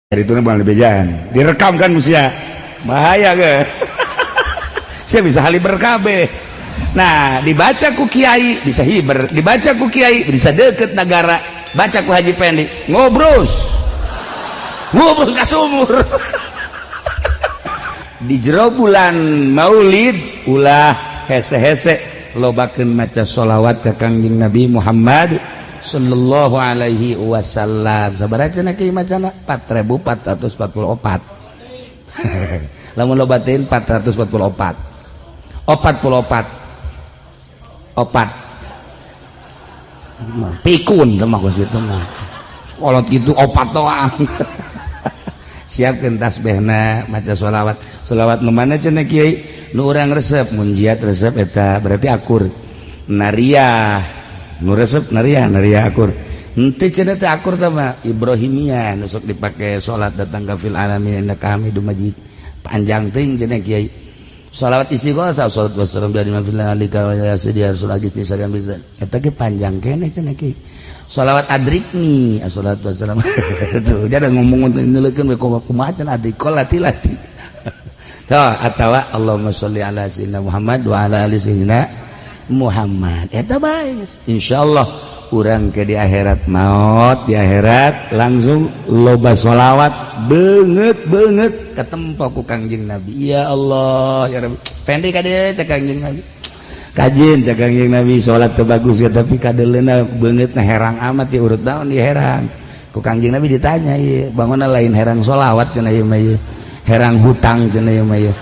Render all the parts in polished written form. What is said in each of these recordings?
Itu bukan bejaan, direkam kan musia, bahaya guys. Saya bisa haliber kabeh. Nah, dibaca ku kiai bisa hiber, dibaca ku kiai bisa deket negara, baca ku Haji Pendi ngobrus ngobrus ka sumur. Di jero bulan Maulid ulah hese-hese, lobakeun maca sholawat ka Kangjeng Nabi Muhammad sallallahu alaihi wasallam. Sabaraha cenah kieu macana? 4444. Lamun lobatin 444, 44 opat pikun mah geus kitu mah, kolot gitu opat doang. Siapkeun tasbihna, maca sholawat. Sholawat nu mana cenah kiai nu urang resep? Munjiat resep, eta berarti akur. Nariah nu resep, nariah, nariah akur. Henteu cenah teh akur teh mah Ibrahimiyah nu sok dipake salat datang ka fil alamin innaka Hamidum Majid, panjang teuing cenah kiai. Sholawat istighosah, salat wassalam dari mafillah alika wa ya sayyidi rasul agiti sadam eta ge panjang keneh cenah kiai. Sholawat adrikni assalatu wassalam tuh jadi ngomong nyeleukeun we kumaha cenah adrikol lati-lati tuh, atawa Allahumma sholli ala sayyidina Muhammad wa ala ali sayyidina Muhammad, eta bae. Insyaallah urang ke di akhirat, maut di akhirat langsung loba sholawat beungeut beungeut ketempo ku Kangjeng Nabi. Ya Allah ya Rabbi, pendek ka dieu cek Kangjeng Nabi, kajin cek Kangjeng Nabi, salat teu bagus ya, tapi kadeleuna beungeutna herang amat ya, urut naon di herang. Ku Kangjeng Nabi ditanya, ieu bangunna lain herang sholawat cenah, ieu mah ieu herang hutang cenah ieu mah ieu.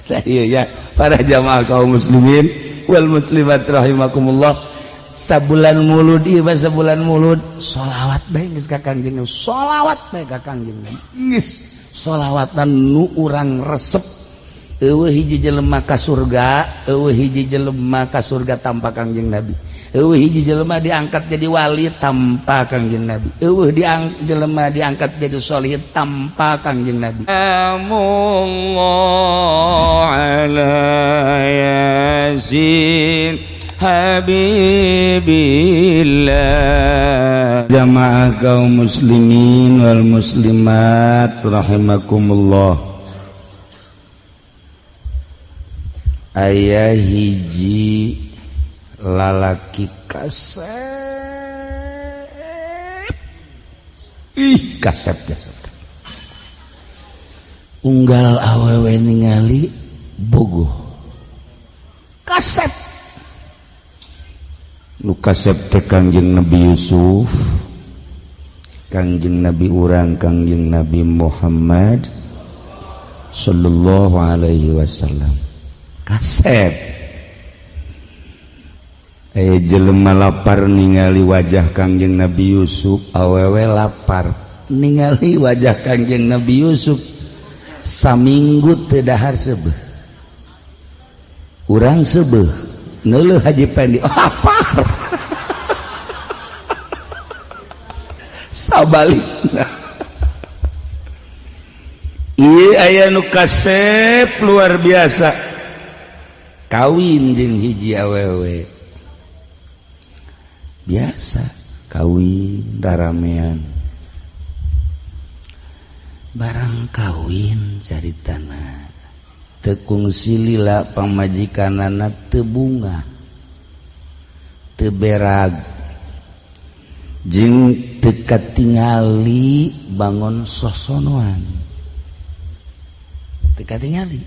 Nah, iya ya, para jamaah kaum muslimin wal muslimat rahimakumullah, sabulan mulud ieu mah, sabulan mulud sholawat bae geus ka Kangjeng, sholawat bae ka Kangjeng, geus sholawatan nu urang resep. Eueuh hiji jelema ka surga, eueuh hiji jelema ka surga tanpa Kangjeng Nabi. Eueuh hiji jelema diangkat jadi wali tanpa Kangjeng Nabi. Eueuh diang jelema diangkat jadi sholih tanpa Kangjeng Nabi. Allah ala Yasin Habibillah. Jamaah kaum muslimin wal muslimat rahimakumullah, aya hiji lalaki kasep, ih kasep kasep, unggal awewe ningali bogoh, kasep. Nu kasep teh Kangjeng Nabi Yusuf, Kangjeng Nabi urang, Kangjeng Nabi Muhammad sallallahu alaihi wasallam kasep. Jelema lapar ningali wajah Kangjeng Nabi Yusuf, awewe lapar ningali wajah Kangjeng Nabi Yusuf, saminggu teu dahar seubeuh. Urang seubeuh neuleuh Haji Pendi lapar, sabalikna ieu aya nu kasep luar biasa, kawin jeung hiji awewe. Biasa kawin daramean, barang kawin caritana teu kungsi lila, pamajikanana teu bunga, teu berag, jeung teu katingali bangun sosonoan, teu katingali.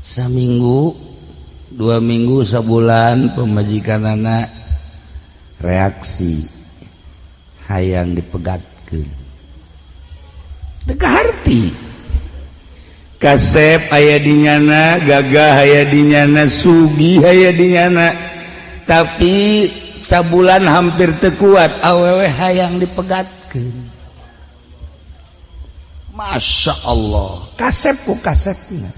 Saminggu, 2 minggu, sabulan, pamajikanana reaksi hayang dipegatkeun, teu kaharti. Kasep aya di nyana, gagah aya di nyana, sugih aya di nyana, tapi sabulan hampir teu kuat, awewe hayang dipegatkeun. Masya Allah, kasep ku kasepna,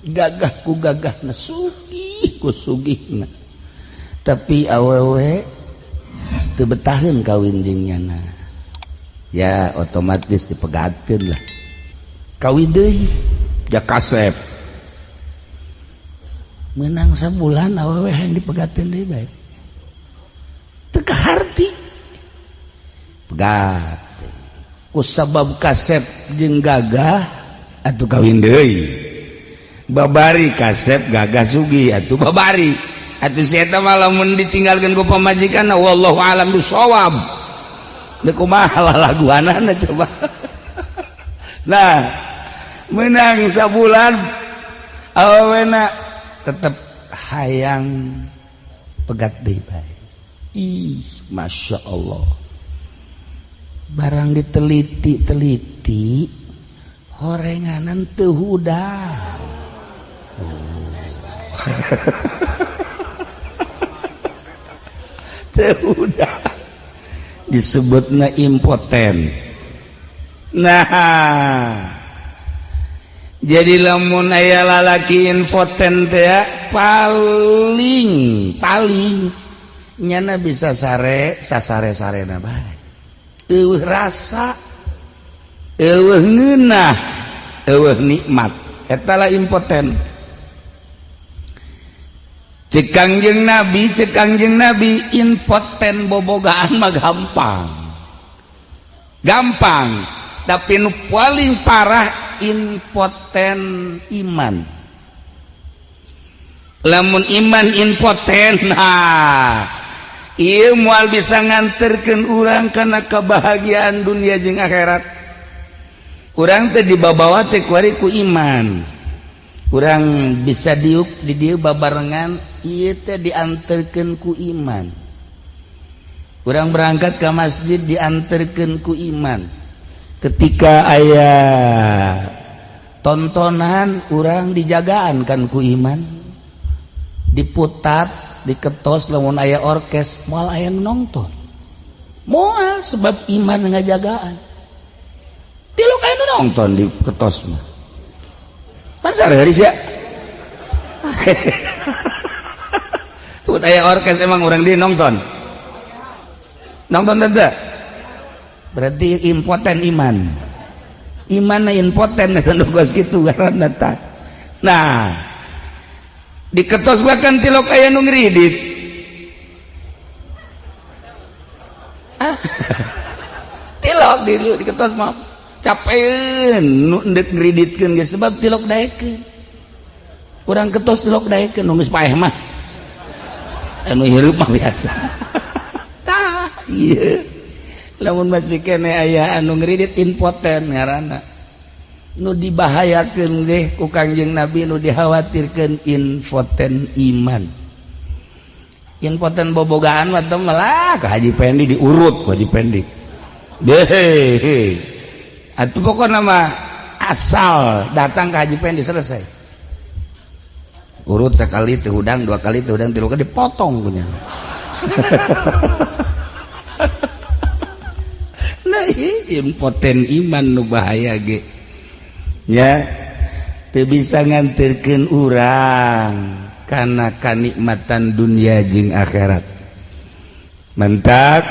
gagah ku gagahna, sugih ku sugihna, tapi awewe teu betaheun kawin jeung nyana, ya otomatis dipegatkeun lah. Kawin deui ja kasep, menang sebulan, awewe yang dipegatin deui bae, teu kaharti, pegat. Ku sabab kasep jeung gagah atuh kawin deui. Babari kasep gagah sugih atuh babari. Atuh si eta mah lamun ditinggalkeun ku pamajikan wallahu alam bisawab. Deuk kumaha lalaguanana coba. Nah, menang sabulan awena tetep hayang pegat deui bae. Ih, Masya Allah. Barang diteliti-teliti horenganan teu hudang. Teu hudang. Disebutna impoten. Nah, jadi lamun aya lalaki impoten teh paling paling nyana bisa sare sasare-sarena bae. Eueuh rasa, eueuh ngeunah, eueuh nikmat. Eta lah impoten. Cek Kangjeng Nabi, impoten bobogaan mah gampang. Gampang, tapi nu paling parah impoten iman. Lamun iman impoten, nah ieu moal bisa nganterkeun urang kana kebahagiaan dunia jeung akhirat. Urang teh dibabawa teh kuari ku iman. Urang bisa diuk di dieu babarengan ieu teh dianterkeun ku iman. Urang berangkat ke masjid dianterkeun ku iman. Ketika aya tontonan urang dijagaan kan ku iman. Diputat diketos lamun aya orkes moal aya nu nonton. Moal sebab iman ngajagaan. Tilok aya nu nonton di ketos mah. Pan sehari-hari sia. Tun aya orkes emang urang di nonton. Nonton teu? Berarti impoten iman. Imanna impoten eta nu geus kitu ngaranna tah. Nah, diketos bahkan tilok aya nu ngridit. Ah. Tilok di diketos mah capeun nu endek ngriditkeun ge sebab tilok daekeun. Urang ketos tilok daekeun nu geus paeh mah. Anu hirup mah biasa. Tah, ieu. Lamun masih kene aya anu ngridit impoten ngaranna. Nu dibahayakeun ge ku Kangjeng Nabi nu dikhawatirkeun impoten iman. Impoten bobogaan mah teh malah ka Haji Pendi diurut ku Haji Pendi. Deh. Atuh pokona mah asal datang ke Haji Pendi selesai. Urut sekali teu hudang, dua kali teu hudang, tilu kali dipotong punya. Nah, impoten iman nu bahaya ge. Ya, teu bisa nganterkeun urang kana kanikmatan dunia jeung akhirat. Mentak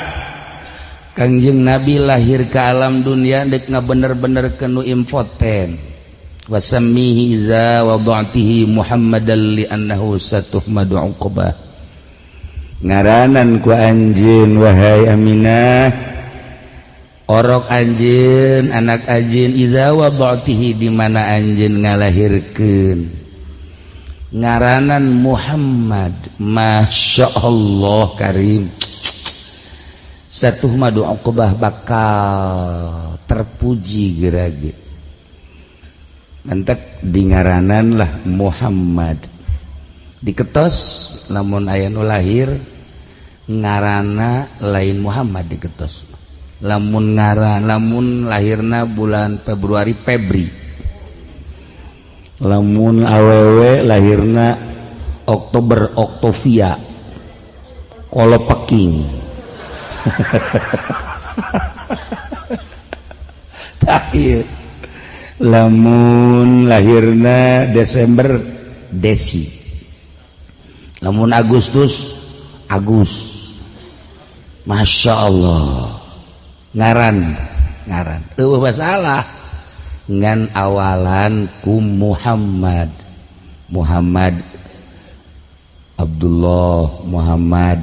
Kangjeng Nabi lahir ke alam dunia dek ngabener-bener kenu impoten. Wasammihi iza wada'tihi Muhammadan li annahu satuhmadu uqbah. Ngaranan ku anjeun wahai Aminah, orok anjeun anak anjeun iza wada'tihi di mana anjeun ngalahirkeun. Ngaranan Muhammad, Masya Allah Karim. Satuhmadu uqbah bakal terpuji gerage. Mantak di ngaranan lah Muhammad. Diketos lamun aya nu lahir ngarana lain Muhammad diketos. Lamun ngaran lamun lahirna bulan Februari Febri. Lamun awewe lahirna Oktober Oktovia. Kolopeking. Tak ieu. Lamun lahirna Desember Desi. Lamun Agustus Agus. Masya Allah. Ngaran ngaran eueuh masalah ngan awalan ku Muhammad. Muhammad Abdullah, Muhammad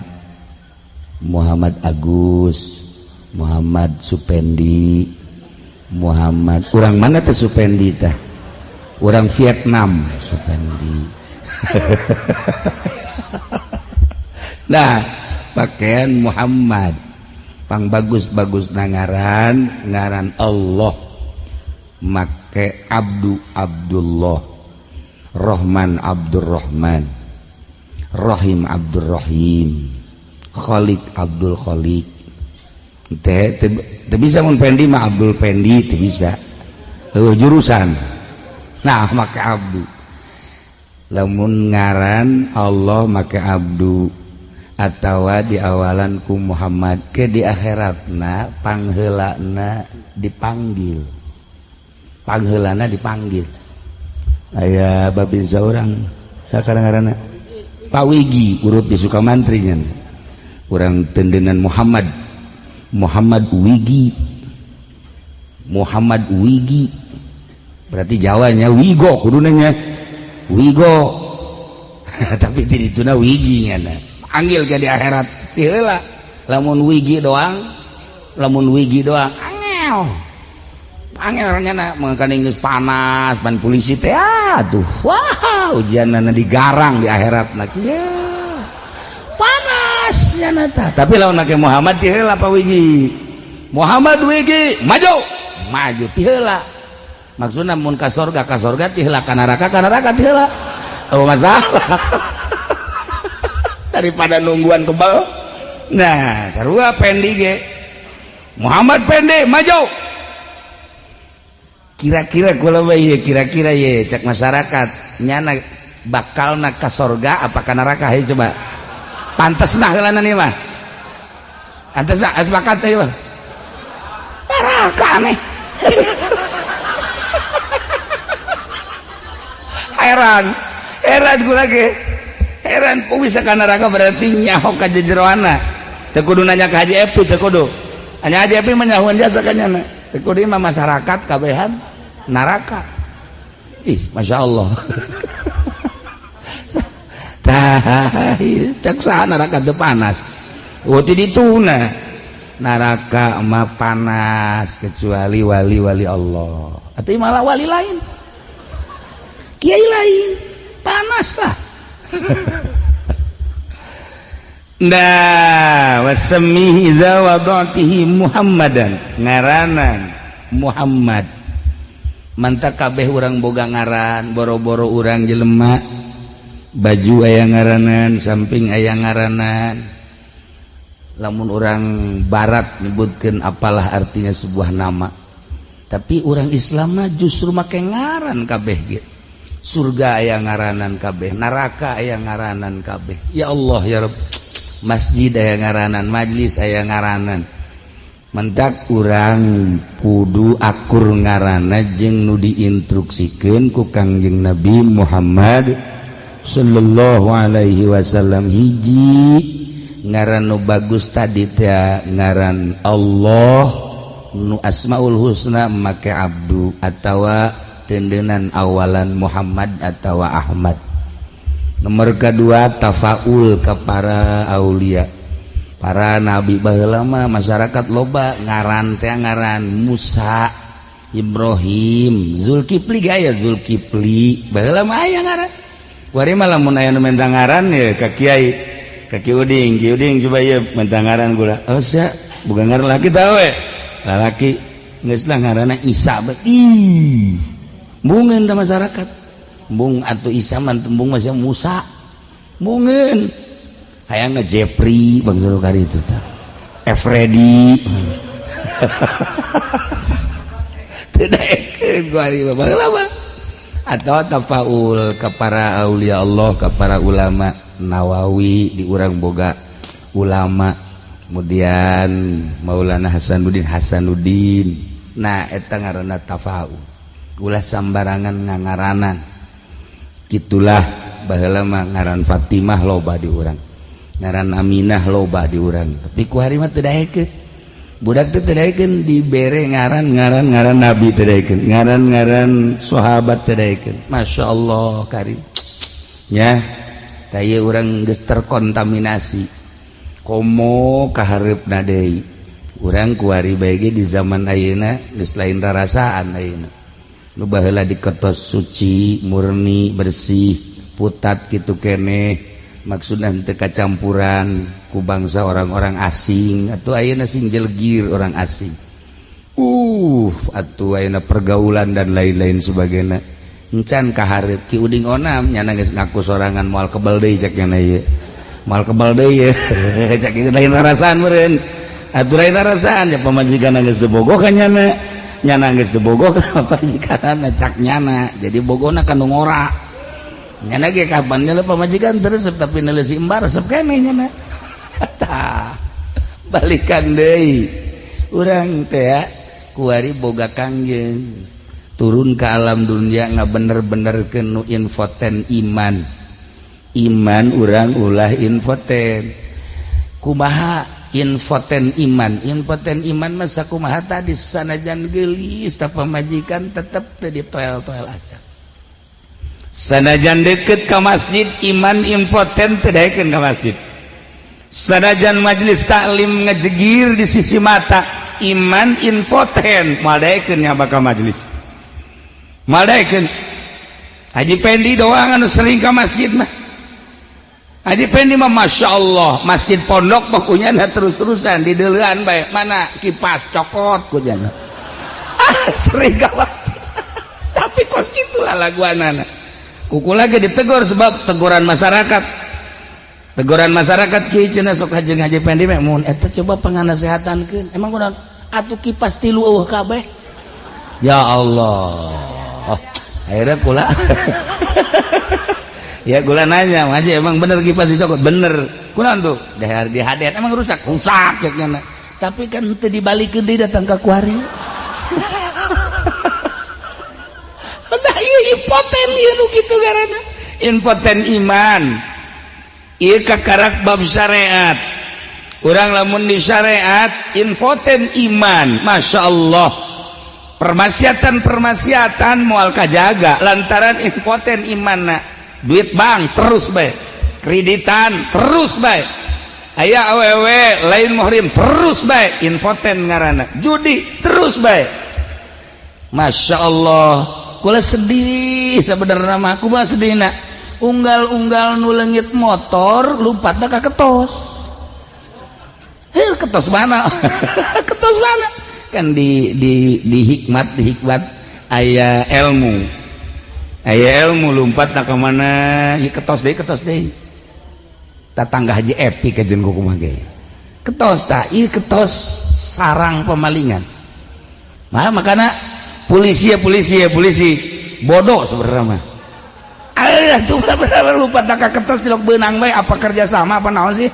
Muhammad Agus, Muhammad Supendi, Muhammad. Urang mana teh Supendi tah? Urang Vietnam Supendi. Nah, pakaian Muhammad pang bagus-bagus na ngaran, ngaran Allah make Abdu Abdullah, Rahman Abdurrahman, Rahim Abdurrahim, Khalik Abdul Khalik. Teh teu bisa mun Pendi mah Abdul Pendi teu bisa. Eueuh jurusan. Nah, make Abdu. Lamun ngaran Allah make Abdu atawa diawalan ku Muhammad ke di akhiratna pangheulana dipanggil. Pangheulana dipanggil. Aya babinsa urang sakarang ngaranna Pak Wigi urut di Sukamantri nya. Urang tendenan Muhammad, Muhammad Wigi, Muhammad Wigi berarti Jawanya Wigo kuduna nya Wigo. Tapi di dituna Wigi nya panggil ke di akhirat ti heula. Lamun Wigi doang, lamun Wigi doang angel angel nya na mangkana geus panas pan polisi teh atuh wah ujianna digarang di akhirat na kieu panas nya na tah. Tapi lamun make Muhammad ti heula Pak Wigi, Muhammad Wigi maju maju ti heula. Maksudna mun ka sorga ka sorga ti heula, ka neraka ka neraka ti heula. Oh masalah. Daripada nungguan kebal. Nah sarua Pendi ge Muhammad Pendi maju. Kira-kira kula bae kira-kira ye cak masyarakat nyana bakalna ka sorga apa ka neraka hayu coba. Pantes nah heulana ieu mah. Pantes nah sepakat teh mah. Neraka aneh. Heran, heran kula ge. Heran kok bisa ka neraka berarti nyaho ka jejeroana. Teu kudu nanya ka Haji Epi teu kudu. Hanya Haji Epi mah nyahoan jasa ka nyana. Teu kudu mah masyarakat kabehan neraka. Ih, Masya Allah. Tah, cek saha neraka teu panas. Oh ti dituna. Neraka mah panas kecuali wali-wali Allah. Atau malah wali lain. Kiai lain panas lah. Nah, wasmihi idza wada'tihi Muhammadan, ngaranan Muhammad. Mantap kabeh urang boga ngaran, boro-boro urang jelema. Baju aya ngaranan, samping aya ngaranan. Lamun urang barat nyebutkeun apalah artinya sebuah nama. Tapi urang Islam mah justru make ngaran kabeh ge. Surga aya ngaranan kabeh, neraka aya ngaranan kabeh. Ya Allah ya Rabb. Masjid aya ngaranan, majlis aya ngaranan. Mentak urang kudu akur ngaranna jeung nu diinstruksikeun ku Kangjeng Nabi Muhammad sallallahu alaihi wasallam. Hiji ngaran nu bagus tadi teh ngaran Allah nu Asmaul Husna make Abdu atawa tendenan awalan Muhammad atawa Ahmad. Nomor kedua tafaul ke para aulia, para nabi. Baheula mah masyarakat loba ngaran teh ngaran Musa, Ibrahim, Zulkifli ge aya Zulkifli. Baheula mah aya ngaran. Kuari mah lamun aya nu menta ngaran ya ka kiai, ka Ki Uding, Ki Uding coba ieu menta ngaran gula. Oh sia, bukan ngaran laki tah we. Lalaki geus lah ngaranna Isa bae. Ih. Bungeun tah masyarakat. Bung atuh Isa mah tembung masih Musa. Bungeun. Hayangna Jeffrey bangsa nu kari itu tah. Efredi. Teu daekeun kuari mah baheula mah. Atau tafaul ka para aulia Allah, ka para ulama. Nawawi di urang boga ulama. Kemudian Maulana Hasanuddin Hasanuddin. Nah eta ngaranna tafaul. Ulah sambarangan ngangaranan. Gitulah baheula mah ngaran Fatimah loba di urang, ngaran Aminah loba di urang. Tapi ku hari mah teu daekeun. Budak teh teu daekeun dibere ngaran-ngaran ngaran nabi teu daekeun, ngaran-ngaran sahabat teu daekeun. Masya Allah karim. Nya tah ieu urang geus terkontaminasi. Komo kahareupna deui. Urang kuari bae di zaman ayeuna geus lain rarasaan ayeuna. Nu baheula diketos suci, murni, bersih, putat kitu keneh, maksudna teu kacampuran ku bangsa orang-orang asing atau ayeuna sing jelgir orang asing. Atuh ayeuna pergaulan dan lain-lain sebagainya. Encan kahareup Ki Uding Onam nyana geus ngaku sorangan moal kebal deui cek nyana ieu. Moal kebal deui ye. Cek ieu lain rarasaan meureun. Atuh lain rarasaan ya pamajikan geus teu bogoh ka nyana. Nyana geus teu bogoh ka pamajikanna cak nyana. Jadi bogona ka nu ngora. Nyana ge kapan nyana pamajikan teu resep tapi neuleuh si embar resep keneh nyana. Tah. Balikan deui. Urang teh kuari boga kangjeng turun ke alam dunia nggak bener-bener kenu infoten iman. Iman urang ulah infoten. Kumaha infoten iman? Infoten iman masa kumaha tadi sanajan gelis ta pamajikan tetep teu ditoel-toel aja. Sanajan deket ka masjid iman impoten teu daekeun ka masjid. Sanajan majelis taklim ngejegir di sisi mata iman impoten moal daekeun nyaba ka majelis. Moal daekeun. Haji Pendi doang anu sering ka masjid mah. Haji Pendi mah Masya Allah masjid pondok pokoknya nah terus-terusan di deuleuan bae mana kipas cokot kunyana. Ah, sering ka masjid. Tapi kos kitu lah laguanana. Kuku lagi ditegur sebab teguran masyarakat. Teguran masyarakat kieu cenah sok haji Haji Pendi mah mun eta coba panganasehatankeun. Emang kunaon? Atuh kipas tilu eueuh kabeh. Ya Allah. Oh, akhirnya kula ya kula nanya, Haji emang bener kipas dicokot? Bener. Kunaon tuh? Dahar di hadet emang rusak? Rusak cek nya. Tapi kan teu dibalikeun deui datang ka kuari. Nah, ieu impoten ieu nu kitu garana. Impoten iman. Ieu kakarak bab syariat. Urang lamun di syariat impoten iman, Masya Allah. Permaksiatan-permaksiatan moal kajaga lantaran impoten imanna. Duit bank terus bae, kreditan terus bae, aya awewe lain muhrim terus bae, impoten ngaranna. Judi terus bae. Masya Allah, kula sedih sebenarnya mah, aku mah sedih nak. Unggal-unggal nu leungit motor lompatna ka ketos. Heh, ketos mana? Ketos mana? Kan di hikmat, di hikmat aya ilmu. Aya ilmu lompatna ka mana? Ieu ketos deui, ketos deui. Tatangga Haji Epi ka jeung kumaha ge. Ketos tah, ieu ketos sarang pemalingan. Nah, makana polisi ya polisi ya polisi bodoh sebenarnya mah. Alah tuh bener lupa tak ketos tilok beunang bae apa kerja sama apa naon sih?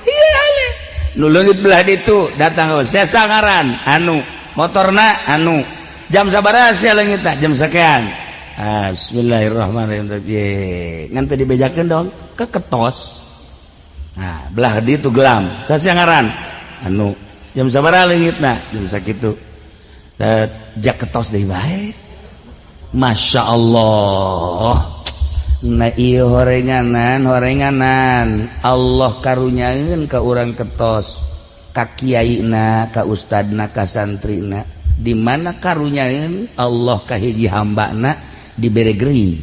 Iya aneh. Nu leungit belah ditu datang saya sangaran anu motorna anu jam sabaraha sia leungitna jam sekian. Ah, bismillahirrahmanirrahim. Ngan teu dibejakeun dong ke ketos. Nah, belah ditu gelam. Sasia ngaran anu jam sabaraha leungitna jam sakitu. Jak ketos deui bae. Masya Allah. Nah ieu horenganan horenganan Allah karunyaeun ka urang ketos ka kiaina ka ustadna ka santrina di mana karunyaeun Allah ka hiji hambana dibere gering.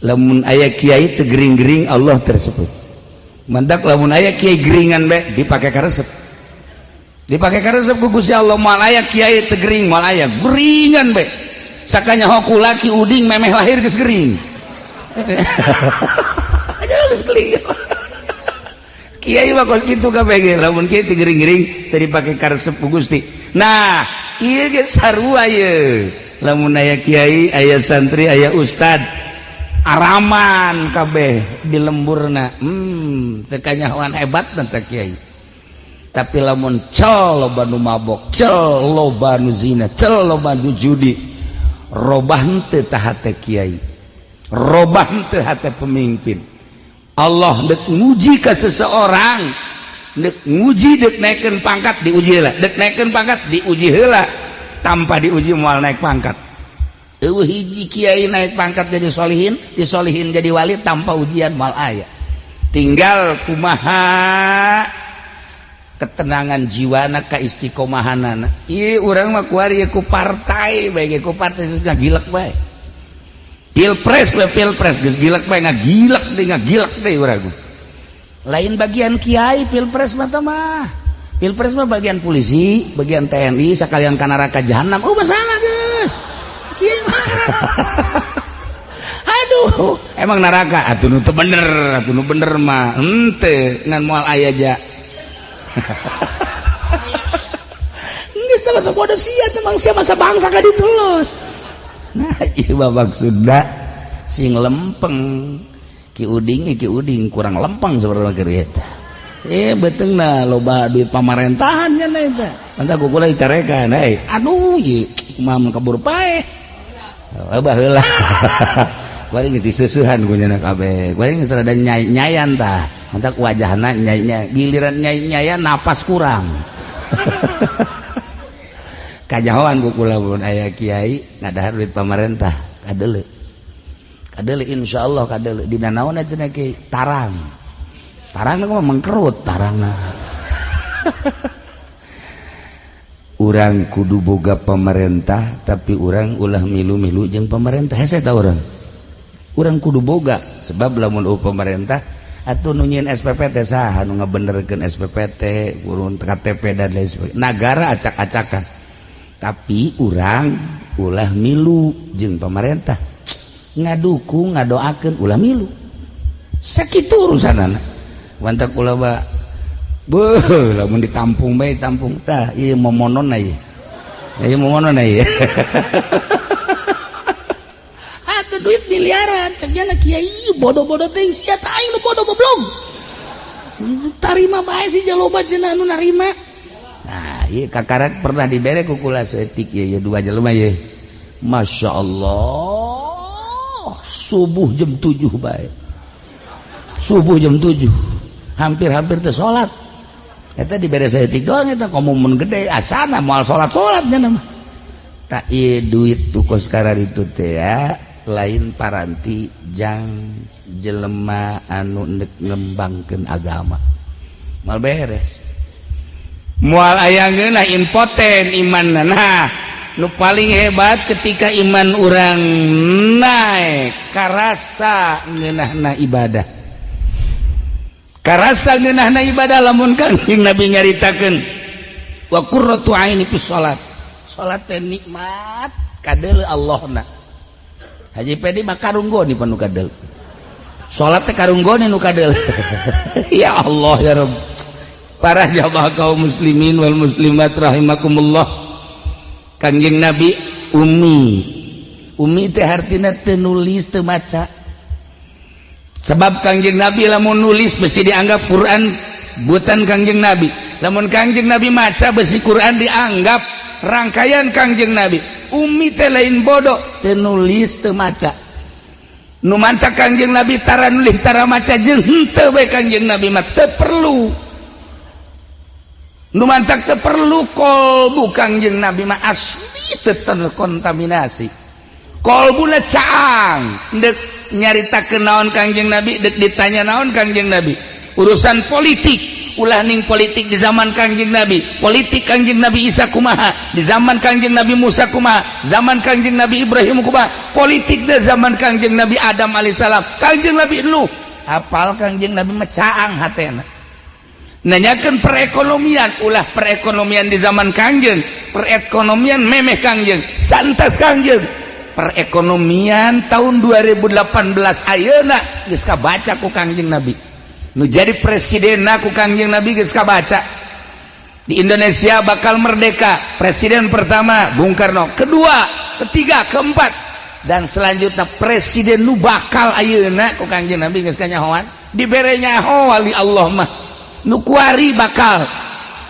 Lamun aya kiai teu gering-gering Allah tersebut. Mantak lamun aya kiai geringan bae dipake karesep. Dipake karesep ku Gusti Allah moal aya kiai teu gering moal aya geringan bae. Sakanya hoku laki uding memeh lahir geus gering. Aja geus gering. Kiai mah kos kitu kabeh ge lamun kiai teu gering-gering teu dipake karesep ku Gusti. Nah, ieu ge sarua ye. Lamun aya kiai, aya santri, aya ustad, araman kabeh di lemburna. Teu kanyahoan hebat teh kiai. Tapi lamun cel loba nu mabok, cel loba nu zina, cel loba nu judi, robah henteu tah hate kiai, robah henteu hate pemimpin. Allah dek nguji ka seseorang, dek nguji dek naikkeun pangkat diuji heula, dek naikkeun pangkat diuji heula, tanpa diuji moal naik pangkat. Eueuh hiji kiai naik pangkat jadi solihin, disolihin jadi wali tanpa ujian moal aya. Tinggal kumaha ketenangan jiwana, kaistiqomahanana. Ieu urang mah kuari ku partai bae, ku partai geus ngagilek bae. Pilpres we, pilpres geus gilek bae, ngagilek deui, ngagilek deui urang. Lain bagian kiai pilpres mah mah. Pilpres mah bagian polisi, bagian TNI, sekalian ka neraka jahanam. Oh, masalah geus. Kiai mah. Aduh, emang neraka atuh nu teu bener, atuh nu bener mah henteu ngan moal aya ja. Geus teh masa bodoh sia teh, mang sia masa bangsa ka ditu los. Nah, ieu mah maksudna sing lempeng. Ki Uding, Ki Uding kurang lempeng sebenarnya keur eta. Beuteungna loba duit pamarentahan nya eta. Mantap ku kula dicarekan euy. Aduh, ieu kumaha mun kabur paeh. Oh, baheula. Kuari geus diseusehan ku nya kabeh. Kuari geus rada nyayan tah. Mantak wajahna nyai, giliran nyai nyayan napas kurang. Kajahoan ku kula mun aya kiai ngadahar duit pamarentah, kadeuleu. Kadeuleu insyaallah kadeuleu. Dina naon cenah ki tarang. Tarang mah mengkerut tarangna. Urang kudu boga pemerintah, tapi urang ulah milu-milu jeung pemerintah. Hese ta urang. Urang kudu boga sebab lamun pemerintah atuh nu nyieun SPPT saha nu ngabenerkeun SPPT, urun KTP dan lain sebagainya. Nagara acak-acakan. Tapi urang ulah milu jeung pemerintah. Ngadukung, ngadoakeun ulah milu. Sakitu urusanana. Wantak ulah ba beuh lamun ditampung bae tampung tah ieu momonon ieu. Ieu momonon ieu. Atuh duit miliaran cek nya kiai bodoh-bodoh teuing sia tah aing nu bodoh goblok. Tarima bae si jaloba cenah anu narima. Nah, ieu kakarak pernah dibere ku kula saeutik ieu dua jelema ieu. Masya Allah, subuh jam 7 bae. Subuh jam 7. Hampir-hampir teu salat. Eta dibere saeutik doang eta komo mun gede asana moal salat-salat nya mah. Tak ieu duit tukos karar itu teh ya, lain paranti jang jelema anu ndek ngembangkeun agama. Moal beres. Moal aya ngeunah impoten imanna. Nah, nu paling hebat ketika iman urang naik karasa ngeunahna ibadah. Karasa ngeunahna ibadah lamun Kangjeng Nabi nyaritakeun wa qurratu aini fi salat. Salat teh nikmat kadeuleu Allahna. Haji Pedi mah karunggoni panu kadeuleu. Salat teh karunggoni nu kadeuleu. Ya Allah ya Rabb. Para jamaah kaum muslimin wal muslimat rahimakumullah. Kangjeng Nabi ummi. Ummi teh hartina teu nulis teu maca. Sebab Kangjeng Nabi lamun nulis besi dianggap Quran buatan Kangjeng Nabi. Lamun Kangjeng Nabi maca besi Quran dianggap rangkaian Kangjeng Nabi. Ummi teh lain bodoh, teu nulis teu maca. Nu mantak Kangjeng Nabi tara nulis tara maca jeung henteu bae Kangjeng Nabi mah teu perlu. Nu mantak teu perlu kolbu Kangjeng Nabi mah asli teu terkontaminasi. Kolbuna caang dek nyaritakeun naon Kangjeng Nabi, dek ditanya naon Kangjeng Nabi. Urusan politik ulah ning politik di zaman Kangjeng Nabi, politik Kangjeng Nabi Isa kumaha, di zaman Kangjeng Nabi Musa kumaha, zaman Kangjeng Nabi Ibrahim kumaha, politik di zaman Kangjeng Nabi Adam alaihissalam, Kangjeng Nabi Nuh, apal Kangjeng Nabi mah caang hatena. Nanyakeun perekonomian, ulah perekonomian di zaman Kangjeng, perekonomian memeh Kangjeng, santas Kangjeng. Perekonomian tahun 2018 ayeuna geus kabaca ku Kangjeng Nabi. Nu jadi presiden ku Kangjeng Nabi geus kabaca. Di Indonesia bakal merdeka, presiden pertama Bung Karno, kedua, ketiga, keempat, dan selanjutnya presiden nu bakal ayeuna ku Kangjeng Nabi geus kanyahoan. Dibere nyaho wali Allah mah. Nu kuari bakal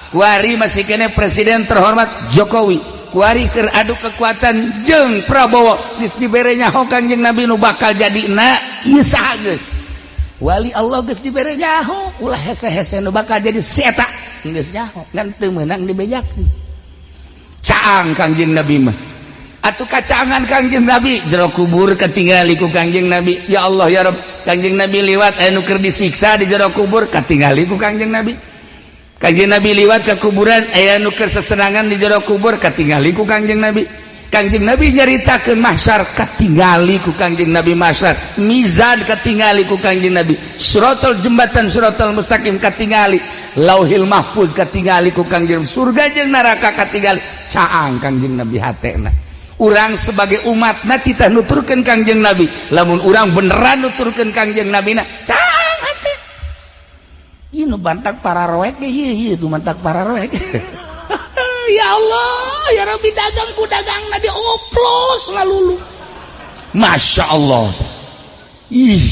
kuari masih kene presiden terhormat Jokowi. Kuari keur adu kekuatan jeung Prabowo geus dibere nyaho Kangjeng Nabi nu bakal jadi na ieu saha geus. Wali Allah geus dibere nyaho, ulah hese-hese nu bakal jadi si eta geus nyaho ngan teu meunang dibejakeun. Caang Kangjeng Nabi mah. Atuh kacangan Kangjeng Nabi jero kubur katingali ku Kangjeng Nabi. Ya Allah ya Rabb, Kangjeng Nabi liwat aya nu keur disiksa di jero kubur katingali ku Kangjeng Nabi. Kangjeng Nabi liwat ke kuburan aya nu keur sesenangan di jero kubur katingali ku Kangjeng Nabi. Kangjeng Nabi nyaritakeun mahsyar katingali ku Kangjeng Nabi mahsyar, mizan katingali ku Kangjeng Nabi, siratal jembatan siratal mustaqim katingali, lauhil mahfuz katingali ku Kangjeng, surga jeung neraka katingali. Caang Kangjeng Nabi hatena. Urang sebagai umatna kita nuturkeun Kangjeng Nabi, lamun urang beneran nuturkeun Kangjeng Nabi na caang hate. Ieu nu bantak para roek ieu ieu nu bantak para roek. Ya Allah ya Rabbi, dagang ku dagangna dioplos ngalulu. Masya Allah. Ih,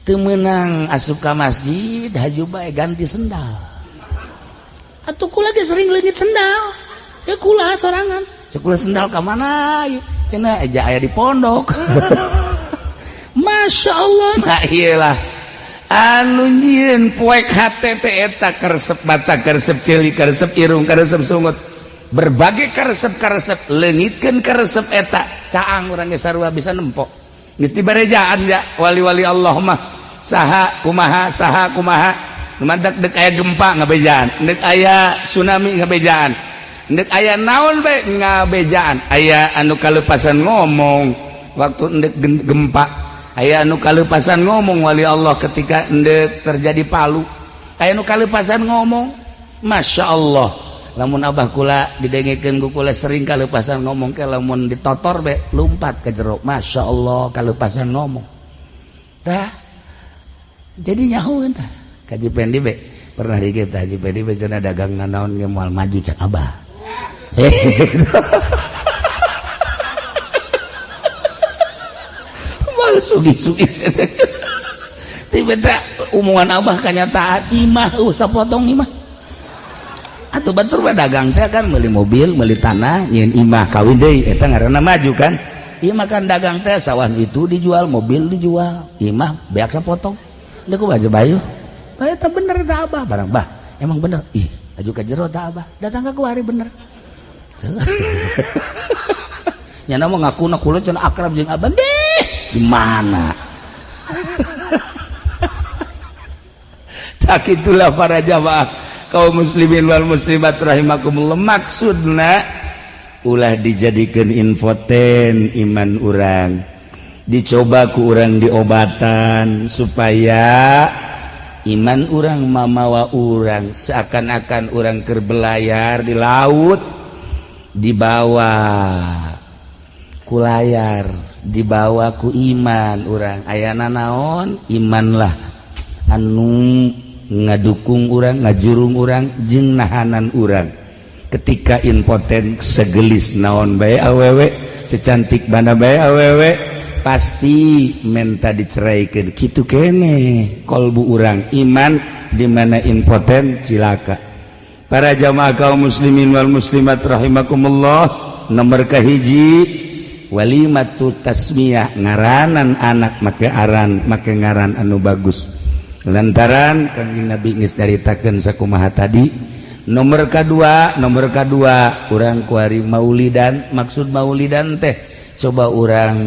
teu meunang asup ka masjid haju bae ganti sendal. Atuh kula ge sering leungit sendal. Ya kula sorangan. Cekula sendal ka mana? Cenah aja aya di pondok. Masya Allah. Nah iyalah. Anu nyieun poek hate teh eta karesep mata, karesep ceuli, karesep irung, karesep sungut. Berbagai karesep-karesep leungitkeun karesep eta. Caang urang ge sarua bisa nempo. Geus dibarejaan ya wali-wali Allah mah. Saha kumaha, saha kumaha. Nu mantak deuk aya gempa ngabejaan, deuk aya tsunami ngabejaan. Ndek aya naon bae ngabejaan, aya anu kalepasan ngomong waktu ndek gempa, aya anu kalepasan ngomong wali Allah ketika ndek terjadi palu, aya anu kalepasan ngomong. Masya Allah, lamun abah kula didengekeun ku kula sering kalepasan ngomong ke lamun ditotor be lumpat ke jero. Masya Allah kalepasan ngomong tah jadi nyahoeun tah. Kaji Pendi be pernah di kita Haji Pendi be cenah dagang naon ge moal maju cak abah. Mal sugi-sugi. Tiba-tiba omongan abah kenyataan imah sapotong imah. Atuh batur mah dagang teh kan meuli mobil, meuli tanah, nyieun imah kawin deui eta ngaranna maju kan. Imah kan dagang teh sawah itu dijual, mobil dijual, imah beak sapotong. Deuk baju bayu. Bae eta bener eta abah barang bah. Emang bener. Ih, aju ka jero ta abah. Datang ka kuari bener. Nyana mau ngaku na kula cenah akrab jeung abah deh. Di mana? Tak itulah para jamaah kaum muslimin wal muslimat rahimakumullah, maksudna ulah dijadikeun infoten iman urang, dicoba ku urang diobatan supaya iman urang mamawa urang seakan-akan urang keur belayar di laut, dibawa ku layar, dibawa ku iman urang. Ayana naon imanlah anu ngadukung urang, ngajurung urang jeung nahanan urang ketika impoten. Segelis naon bae awewe, secantik mana bae awewe, pasti menta diceraikan kitu kene kolbu urang. Iman di mana impoten cilaka. Para jamaah kaum muslimin wal muslimat rahimakumullah, nomor kahiji walimatu tasmiyah, ngaranan anak make aran, make ngaran anu bagus lantaran Kanjeng Nabi geus nyaritakeun sakumaha tadi. Nomor kedua, nomor kedua urang kuari maulidan. Maksud maulidan teh coba urang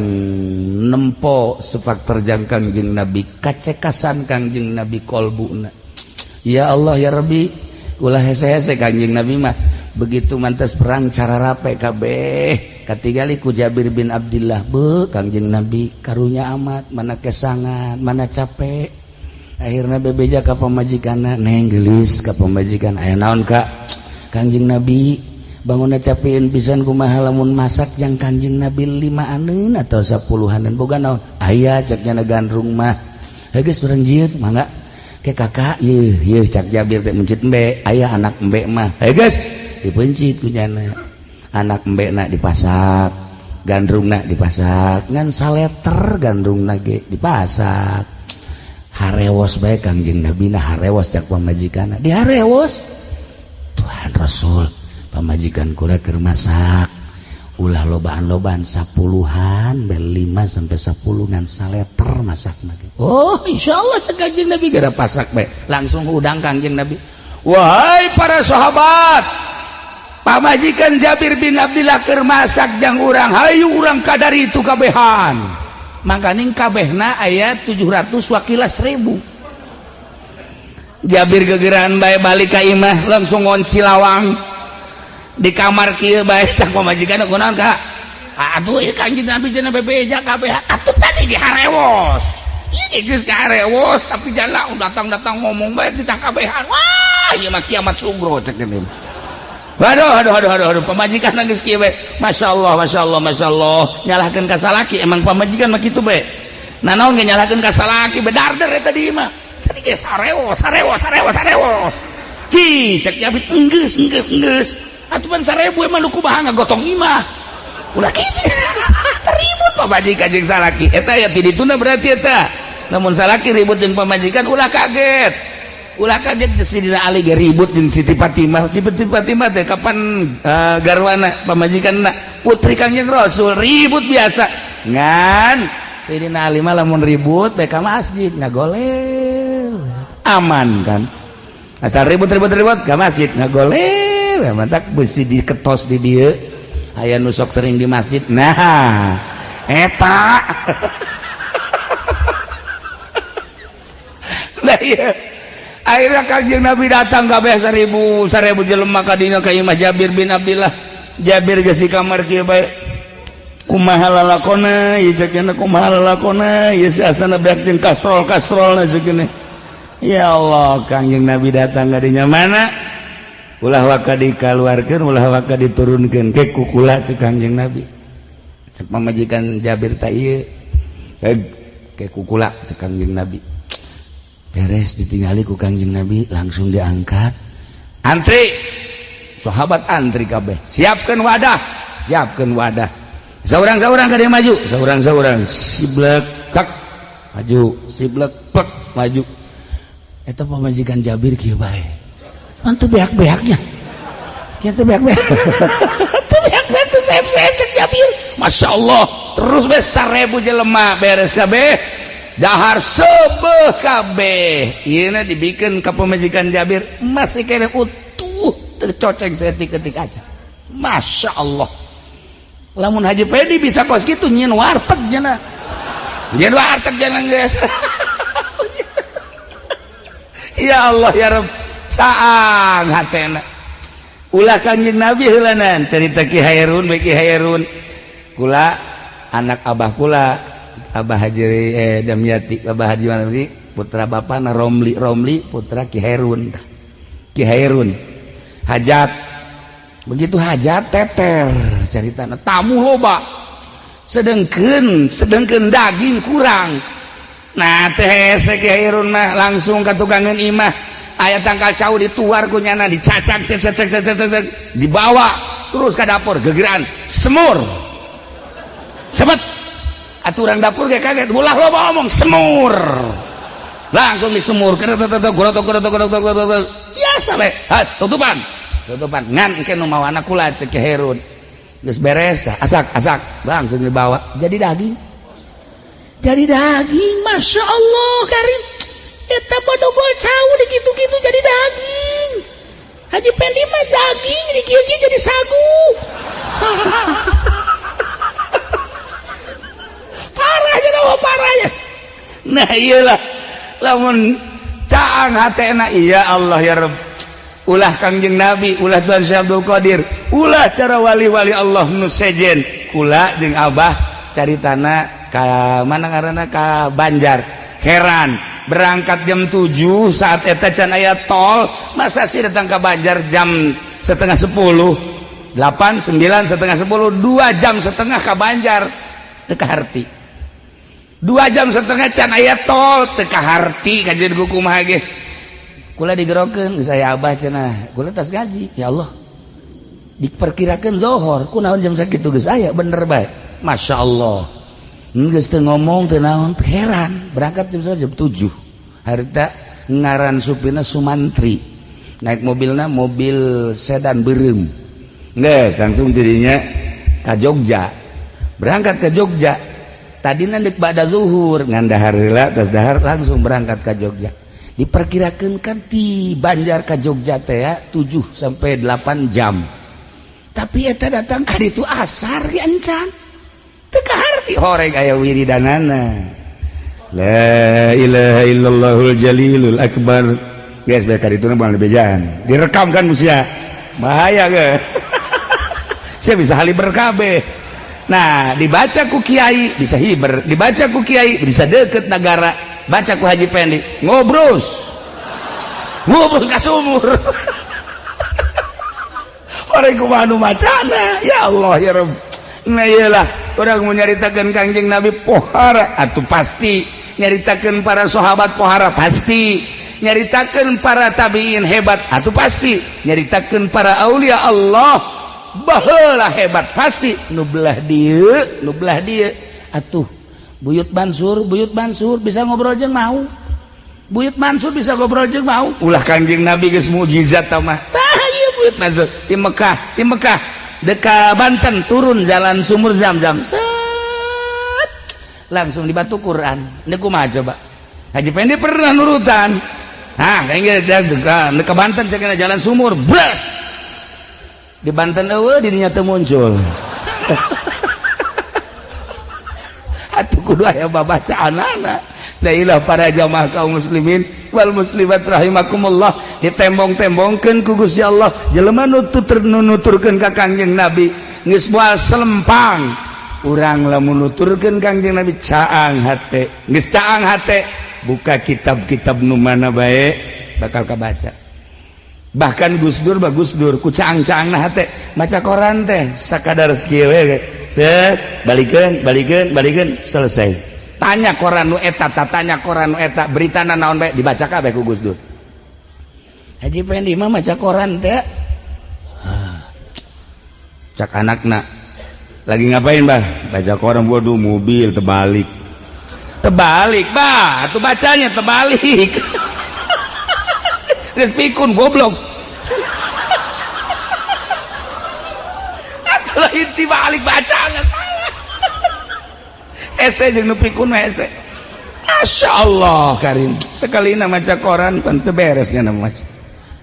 nempo sepak terjang Kangjeng Nabi, kacekasan Kangjeng Nabi kolbuna. Ya Allah ya Rabbi, ulah hese-hese Kangjeng Nabi mah begitu mantas perang cara rape kabeh katingali ku Jabir bin Abdillah be Kangjeng Nabi karunya amat, mana kesangan mana capek. Akhirnya bebeja ka pamajikanna, neng gelis ka pamajikan, aya naon kak? Kangjeng Nabi bangunna capeun pisan, kumaha lamun masak jang Kangjeng Nabi 5-aneun atau 10-aneun, boga naon? Aya cek nya gandrung mah. Heuh geus urang jieun mangga ke kakak. Yeuh yeuh cak Jabir teh mencit embe, aya anak embe mah. Heuh geus dipencit ku nyana anak embe na dipasak, gandrungna dipasak ngan saleter gandrungna ge dipasak. Harewos bae Kangjeng Nabi na, harewos cak pamajikanna, diharewos Tuhan Rasul, pamajikan kula keur masak ulah lobaan-lobaan 10-an bel 5 sampai 10 ngan saleter masak lagi. Oh insyaallah cek Kangjeng Nabi gara pasak bae langsung udang Kangjeng Nabi. Wahai para sahabat, Pamajikan Jabir bin Abdillah keur masak jang urang, hayu urang kadar itu kabehan. Makaning kabehna aya 700 wakila 1000. Jabir gegeran bae balik ka imah langsung ngonci lawang. Di kamar kieu bae cak pamajikan kunaon ka? Aduh ieu Kanjeng Nabi cenah bebeja kabeh. Atuh tadi diharewos. Ieu geus kaharewos tapi jala datang-datang ngomong bae di kabehan. Wah, ieu mah kiamat sugro cek teh. Aduh aduh aduh aduh aduh pamajikan geus kieu bae. Masyaallah masyaallah masyaallah nyalahkeun ka salaki emang pamajikan mah kitu bae. Nah naon ge nyalahkeun ka salaki bedarder eta di imah. Tadi geus harewos harewos harewos harewos. Ci cek Jabir enggeus enggeus enggeus. Atuh pan 1000 emang nu kumaha ngagotong imah. Ulah kitu. Ribut pamajikan jeung salaki. Eta ya ti dituna berarti eta. Namun salaki ribut jeung pamajikan ulah kaget. Ulah kaget Sidina Ali ge ribut jeung Siti Fatimah. Siti Fatimah teh kapan garwana pamajikanna putri Kangjeng Rasul ribut biasa. Ngan Sidina Ali mah lamun ribut bae ka masjid ngagolel. Aman kan? Asal ribut-ribut-ribut ka masjid ngagolel. Mantak besi diketos di dieu. Aya nu sok sering di masjid. Nah, eta. Nah iya. Akhirnya Kangjeng Nabi datang kabeh 1000 jelema ka dinya ka imah Jabir bin Abdillah. Jabir geus di kamar kieu bae. Kumaha lalakona ieu cek cenah kumaha lalakona ieu si asana beak jeung kastrol-kastrolna cek cenah. Ya Allah, Kangjeng Nabi datang ka dinya mana? Ulah waka dikaluarkeun, ulah waka diturunkeun ke kukula cek Kangjeng Nabi. Cek pamajikan Jabir ta ieu. Ke kukula cek Kangjeng Nabi. Beres ditinggali ku Kangjeng Nabi langsung diangkat. Antri. Sahabat antri kabeh. Siapkeun wadah, siapkeun wadah. Saurang-saurang ka dieu maju, saurang-saurang siblek kak maju, siblek pek maju. Eta pamajikan Jabir kieu bae. Mantu beak-beaknya. Kieu teh beak-beak. Teu beak-beak teu seep-seep cek Jabir. Masya Allah, terus beres 1000 jelema beres kabeh. Dahar sebeh kabeh. Ieu na dibikeun ka pamajikan Jabir masih kene utuh tercoceng seetik-etik aja. Masya Allah. Lamun Haji Pedi bisa kos kitu nyieun warteg cenah. Nyieun warteg jangan geus. Ya Allah ya Rabb. Saang hatena. Ulah Kangjeng Nabi heulanan cerita Ki Hairun bae Ki Hairun. Kula anak abah kula Abah Haji Damyati Abah Haji Manuri putra bapana Romli Romli putra Ki Hairun. Ki Hairun hajat. Begitu hajat teter ceritana tamu loba. Sedengkeun daging kurang. Nah teh hese Ki Hairun mah langsung ka tukangeun imah. Aya tangkal cau dituar ku nyana dicacak cek cek cek cek cek dibawa terus ke dapur gegeran semur. Sebet aturan dapur kayak kaget ulah loba ngomong semur. Langsung disemur biasa we. Has tutupan. Tutupan ngan engke nu mawana kula cek Ki Hairun. Geus beres tah asak asak langsung dibawa jadi daging. Jadi daging Masya Allah karim. Eta bodogol cau dikitu-kitu jadi daging. Haji Pendi mah daging dikieu-kieu jadi sagu. Parah jadi parah ya. Nah iyalah lamun caang hatena iya Allah ya Rabb. Ulah Kangjeng Nabi, ulah Tuhan Syekh Abdul Qadir, ulah cara wali-wali Allah nu sejen. Kula jeung Abah caritana ka mana ngaranna ka Banjar. Heran berangkat jam 7 saat eta can aya tol, masa sih datang ke Banjar jam 9:30, 8, 9, 9:30, 2 jam setengah ke Banjar teu kaharti. 2 jam setengah can aya tol teu kaharti kajian ku kumaha ge. Kula digerokeun geus aya abah cenah, kula tas gaji. Ya Allah. Diperkirakeun zohor, kunaon jam sakitu geus aya bener bae. Masya Allah. Geus teu ngomong teu naon, heran. Berangkat jam 7. Harita ngaran supirna Sumantri. Naik mobilna mobil sedan beureum. Geus langsung dirinya ka Jogja. Berangkat ke Jogja. Tadina deuk ba'da zuhur, ngan dahar heula tas dahar langsung berangkat ka Jogja. Diperkirakan kan di Banjar ke Jogja teh ya 7 sampai 8 jam. Tapi eta datang ka ditu asar ge encan. Teu kaharti horeng aya wiridanana. La ilaha illallahul jalilul akbar. Geus bae ka ditu mah bejaan. Direkam kan musia. Bahaya geus. Saya bisa haliber kabeh. Nah, dibaca ku kiai bisa hiber, dibaca ku kiai bisa deket negara, baca ku Haji Pendi ngobrus. Ngobrus ka sumur. Orang kumaha nu macana? Ya Allah ya Rabb. Nah iyalah, orang mau nyaritakeun Kangjeng Nabi pohara atuh pasti, nyaritakeun para sahabat pohara pasti, nyaritakeun para tabiin hebat atuh pasti, nyaritakeun para aulia Allah baheula hebat pasti. Nu belah dieu, nu belah dieu atuh Buyut Mansur, Buyut Mansur bisa ngobrol jeung mau. Buyut Mansur bisa ngobrol jeung mau. Ulah Kangjeng Nabi geus mukjizat tah mah. Tah ieu Buyut Mansur di Mekah, di Mekah deka Banten turun jalan sumur Zam-Zam. Set. Langsung di batu Quran. Ini kumaha coba? Haji Pendi pernah nurutan. Nah, kayaknya deka Banten cek jalan sumur, bres. Di Banten eueuh di dinya teu muncul. Atuh kudu aya babacaanana. Dailah para jamaah kaum muslimin wal muslimat rahimakumullah, ditembong-tembongkeun ku Gusti Allah jelema nu nuturkeun ka Kangjeng Nabi geus moal selempang. Urang lamun nuturkeun Kangjeng Nabi caang hate, geus caang hate, buka kitab-kitab nu mana bae bakal kabaca. Bahkan Gus Dur bagus Dur ku caang-caangna hate maca koran teh sakadar sakieu we, set balikeun balikeun balikeun selesai. Tanya koran nu eta, tanya koran nu eta, beritana naon bae dibaca kabeh ku Gus Dur. Haji Pendi mah maca koran teh. Cak anakna lagi ngapain bah? Baca koran, waduh mobil terbalik. Terbalik bah, atuh bacanya terbalik. Geus pikun goblok. Atuh lain tibalik bacanya salah. Ese jeung nu pikun mah ese. Masya Allah karim. Sekali na maca koran pan teu beres nya maca.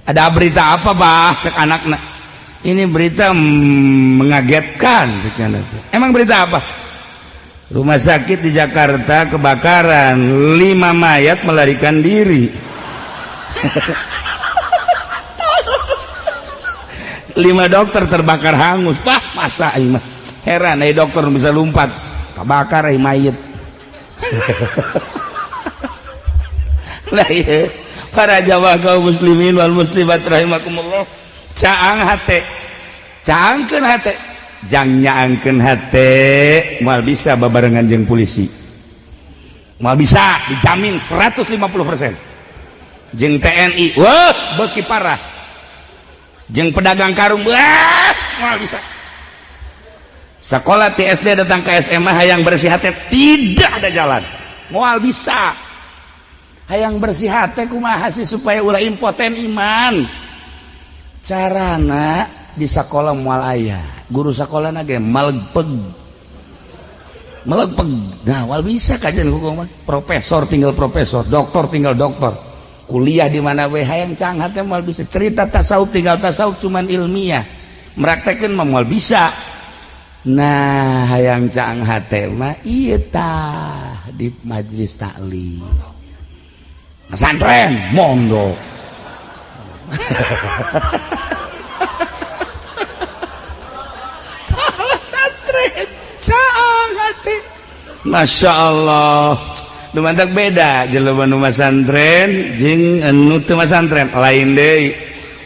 Ada berita apa bah cek anakna? Ini berita mengagetkan cek anakna. Emang berita apa? Rumah sakit di Jakarta kebakaran, 5 mayat melarikan diri. 5 dokter terbakar hangus. Bah masa aing mah. Heran ai dokter bisa lompat. Kebakar ai mayit. Lah ieu para jamaah kaum muslimin wal muslimat rahimakumullah, caang hate, caangkeun hate, jang nyaangkeun hate moal bisa babarengan jeung polisi. Moal bisa dijamin 150%. Jeung TNI, wah beuki parah. Jeung pedagang karung, wah moal bisa. Sekolah TSD datang ke SMA hayang bersih hati tidak ada jalan. Moal bisa. Hayang bersih hati kumaha sih supaya ulah impoten iman. Carana di sekolah moal aya. Guru sekolah ge malegpeg. Malegpeg. Nah, moal bisa kajian hukum mah. Profesor tinggal profesor, doktor tinggal doktor. Kuliah di mana we hayang cang hate moal bisa. Cerita tasawuf tinggal tasawuf cuman ilmiah. Meraktekeun mah moal bisa. Nah, hayang caang hate mah ieu tah di majelis taklim. Pesantren mondok. Pesantren caang hate. Masya Allah. Nu mantak beda jelema nu masantren jeung nu teu masantren lain deui.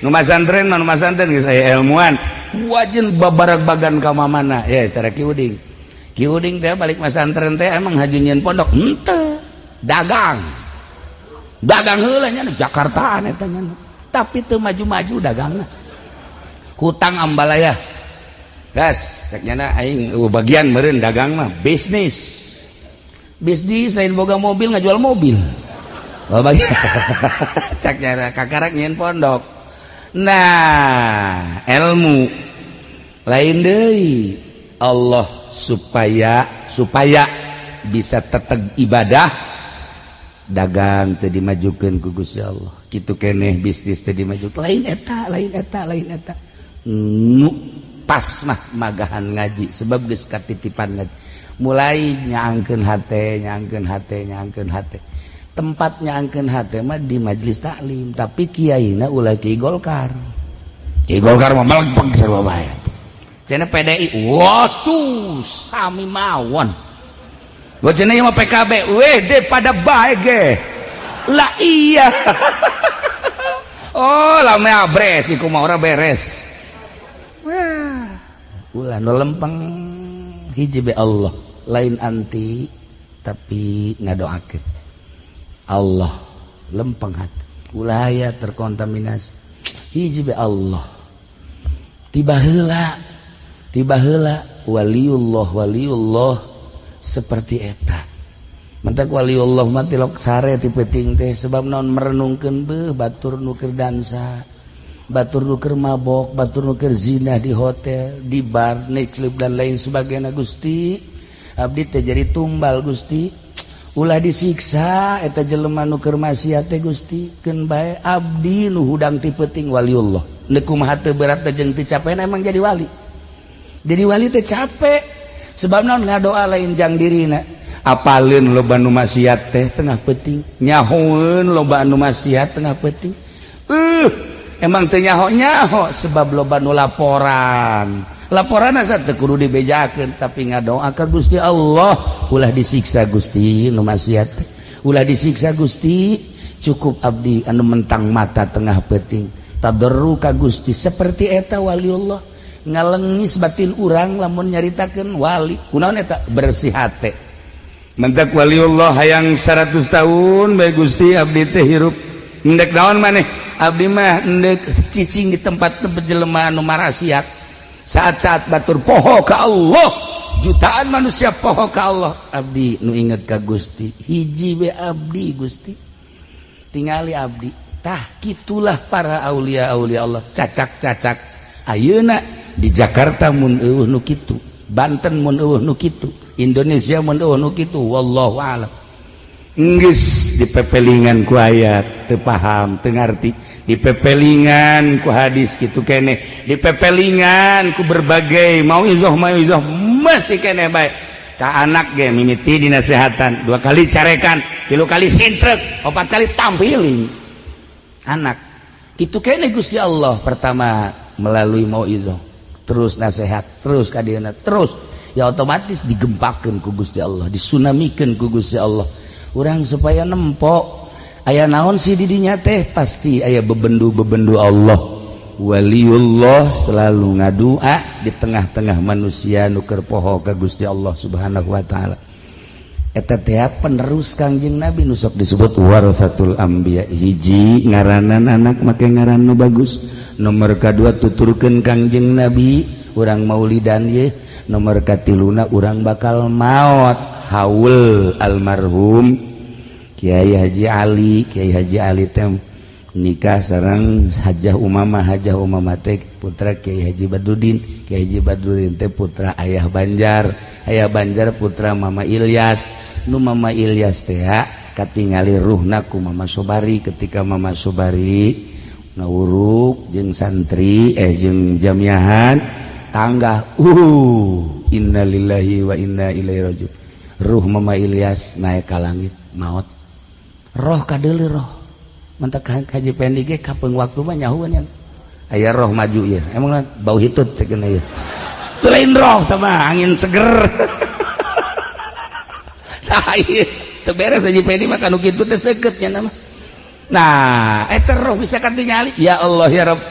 Nu masantren mah nu masantren geus aya ilmuan. Wajin babarag bagan ka mana ya cara Ki Uding. Ki Uding teh balik masantren teh emang haju nyieun pondok henteu, dagang. Dagang heula nya Jakartaan eta nya. Tapi teu maju-maju dagangna. Hutang ambalaya. Gas, cek nyana aing bagian meureun dagang mah bisnis. Bisnis lain boga mobil ngajual mobil. Oh bagian. Cek nyana kakarak nyieun pondok. Nah, ilmu lain deui Allah supaya bisa tetep ibadah dagang teu dimajukeun ku Gusti Allah. Kitu keneh bisnis teu dimajukeun lain eta, lain eta, lain eta. Nu Pas mah magahan ngaji sebab geus katitipan ngaji, mulai nyaangkeun hate, nyaangkeun hate, nyaangkeun hate. Tempat nyaangkeun hate mah di majelis taklim, tapi kiaina ulah kiai Golkar. Kiai Golkar mah melempeng sarua bae. Cenah PDI, waduh, sami mawon. Gua cenah ieu mah PKB, weh deh pada bae ge. Lah iya. Oh, lame abres iku mah ora beres. Wah, ulah nu lempeng, hiji be Allah, lain anti tapi ngadoakeun. Allah lempeng hati. Ulah aya terkontaminasi. Hiji be Allah. Tiba heula, tiba heula waliullah, waliullah seperti eta. Mentak waliullah mah tilok sare ti peuting teh, sebab naon? Merenungkeun, beuh, batur nu keur dansa, batur nu keur mabok, batur nu keur zina di hotel, di bar, nightclub, dan lain sebagainya. Gusti, abdi teh jadi tumbal, Gusti. Ulah disiksa eta jelema nu keur maksiat teh, Gusti. Keun bae abdi nu hudang ti peuting. Waliullah neuk kumaha teu berat teh jeung teu capek emang jadi wali. Jadi wali teh capek, sebab naon? Ngadoa lain jang dirina, apaleun loba nu maksiat teh tengah peuting, nyahoeun loba nu maksiat tengah peuting. Emang teu nyaho-nyaho sebab loba nu laporan. Laporan asa teu kudu dibejakeun, tapi ngadoa ka Gusti Allah, ulah disiksa, Gusti, nu maksiat teh. Ulah disiksa, Gusti, cukup abdi anu mentang mata tengah peuting tadarru ka Gusti. Seperti eta waliullah, ngalengis batin urang lamun nyaritakeun wali. Kunaon eta? Bersih hate. Mentak waliullah hayang 100 tahun bae, Gusti, abdi teh hirup. Endek naon maneh? Abdi mah endek cicing di tempat tempat jelema anu marasiat. Saat-saat batur poho ka Allah, jutaan manusia poho ka Allah, abdi nu inget ka Gusti. Hiji we abdi, Gusti, tingali abdi. Tah, kitulah para aulia aulia Allah. Cacak-cacak ayeuna di Jakarta mun euweuh nu kitu, Banten mun euweuh nu kitu, Indonesia mun euweuh nu kitu, wallahu alam. Geus dipepelingan ku ayat teu paham, teu ngarti, dipepelingan ku hadis kitu keneh, dipepelingan ku berbagai mauizoh mauizoh masih keneh bae. Ka anak ge mimiti dinasehatan, dua kali carekan, tilu kali sintrek, opat kali tampiling anak kitu keneh. Gusti Allah pertama melalui mauizoh, terus nasihat, terus kadieuna, terus ya otomatis digempakeun ku Gusti Allah, disunamikeun ku Gusti Allah urang supaya nempok aya naon sih didinya teh. Pasti aya bebendu-bebendu Allah. Waliullah selalu ngadua di tengah-tengah manusia nu keur poho ka Gusti Allah Subhanahu wa taala. Eta teh penerus Kangjeng Nabi nu sok disebut warasatul anbiya. Hiji, ngaranan anak make ngaran nu bagus. Nomor kadua, tuturkeun Kangjeng Nabi, urang maulidan ye. Nomor katiluna, urang bakal maot, haul almarhum Kiai Haji Ali. Kiai Haji Ali teh nikah sareng Hajah Umamah. Hajah Umamah teh putra Kiai Haji Badrudin. Kiai Haji Badrudin teh putra Ayah Banjar. Ayah Banjar putra Mama Ilyas. Nu Mama Ilyas teh katingali ruhna ku Mama Sobari ketika Mama Sobari ngawuruk jeung santri, jeung jamiahan tangga. Innalillahi wa inna ilaihi rajiun. Ruh Mama Ilyas naik ka langit, maot roh kadeuli roh. Mentak Haji Pendi ge kapeung waktu mah nyahuan yang aya roh maju ya. Emang bau hitut cekeun ieu. Teu lain roh teh mah, angin seger. Nah, ieu teu beres. Haji Pendi mah kanu kitu teh seukeut nya mah. Nah, eta roh bisa katingali. Ya Allah ya Rabb,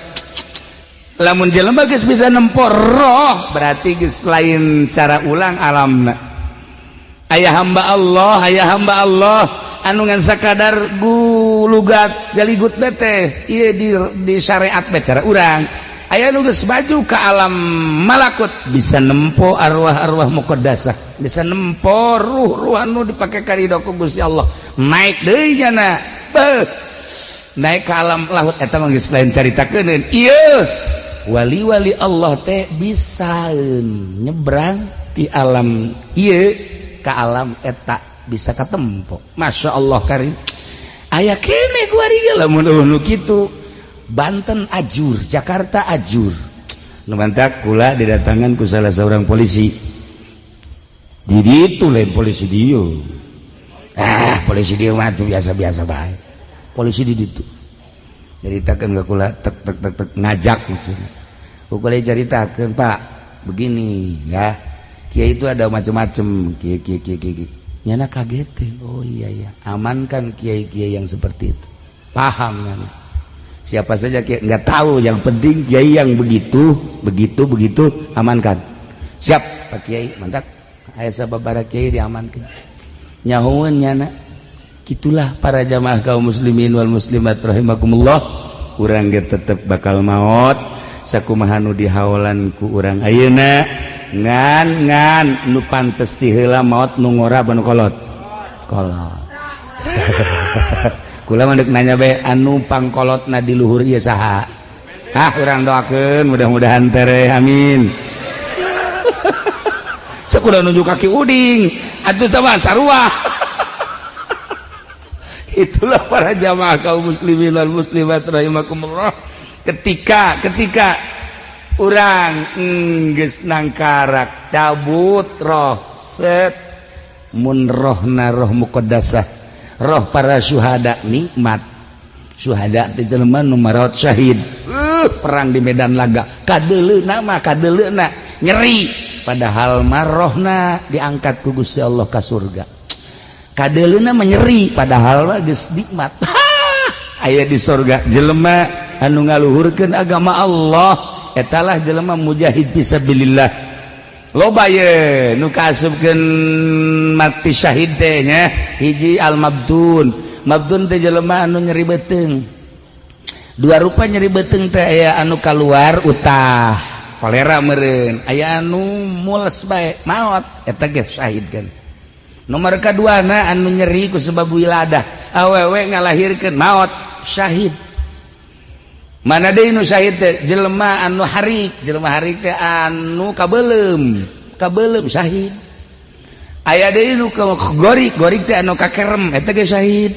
lamun jelema geus bisa nempo roh berarti geus lain cara ulang alamna. Aya hamba Allah, aya hamba Allah anu ngan sakadar gulugat galigut teh ieu di syariat bae cara urang. Aya nu geus maju ke alam malakut, bisa nempo arwah-arwah muqaddasah, bisa nempo ruh-ruh anu dipake karido ku Gusti Allah, naik deui nyana. Beuh, naik ke alam lahut. Eta mah geus lain caritakeun ieu. Wali-wali Allah teh bisa nyebrang di alam ieu ke alam eta, bisa katempo. Masya Allah karim, aya kene kuari lamun nu kitu. Banten ajur, Jakarta ajur. Nu mantak kula didatangan ku salah seorang polisi. Di itu lain polisi dieu. Ah, polisi dieu mah tuh biasa-biasa bae. Polisi di ditu. Nyaritakeun ka kula, tek tek tek tek, ngajak maksudnya. Ku kula caritakeun, "Pak, begini ya. Kiai itu ada macam-macam, kiai kiai kiai kiai." Nyana kagetin. "Oh iya ya, amankan kiai-kiai yang seperti itu." Paham nyana. Siapa saja kiai nggak tahu, yang penting kiai yang begitu, begitu, begitu amankan. Siap, Pak Kiai, mantap. Aya sababaraha kiai diamankan. Nyahoeun nyana. Gitulah para jamaah kaum muslimin wal muslimat rahimakumullah. Urang ge tetep bakal maot sakumaha nu dihaolan ku urang ayeuna, ngan ngan nu pantes ti heula maot nu ngora nu kolot kolot. Kula mah deuk nanya bae, anu pangkolotna di luhur ieu saha? Ah, urang doakeun mudah-mudahan tereh, amin. Sakuda nunjuk kaki uding atuh teh mah sarua. Itulah para jamaah kaum muslimin wal muslimat rahimakumullah, ketika ketika urang geus nangkarak cabut roh, set, mun rohna roh muqaddasah, roh para syuhada, nikmat. Syuhada teh jelema nu maraot syahid, perang di medan laga, kadeuleuna mah kadeuleuna nyeri, padahal mah rohna diangkat ku Gusti Allah ka surga. Kadeuleuna mah nyeri, padahal mah geus nikmat aya di surga. Jelema anu ngaluhurkeun agama Allah, etalah jelema mujahid fisabilillah. Loba ye nu kaasupkeun mati syahid teh nya. Hiji, al mabtun. Mabtun teh jelema anu nyeri beuteung. Dua rupa nyeri beuteung teh, aya anu kaluar utah, kolera meureun, aya anu mules bae maot, eta ge syahid kan. Nomor kaduana, anu nyeri ku sebab wiladah, awewe ngalahirkeun, maot syahid. Mana deui nu syahid teh? Jelema anu harik. Jelema harik teh anu kabeuleum, kabeuleum syahid. Aya deui nu gorik. Gorik teh anu kakerem, eta ge syahid.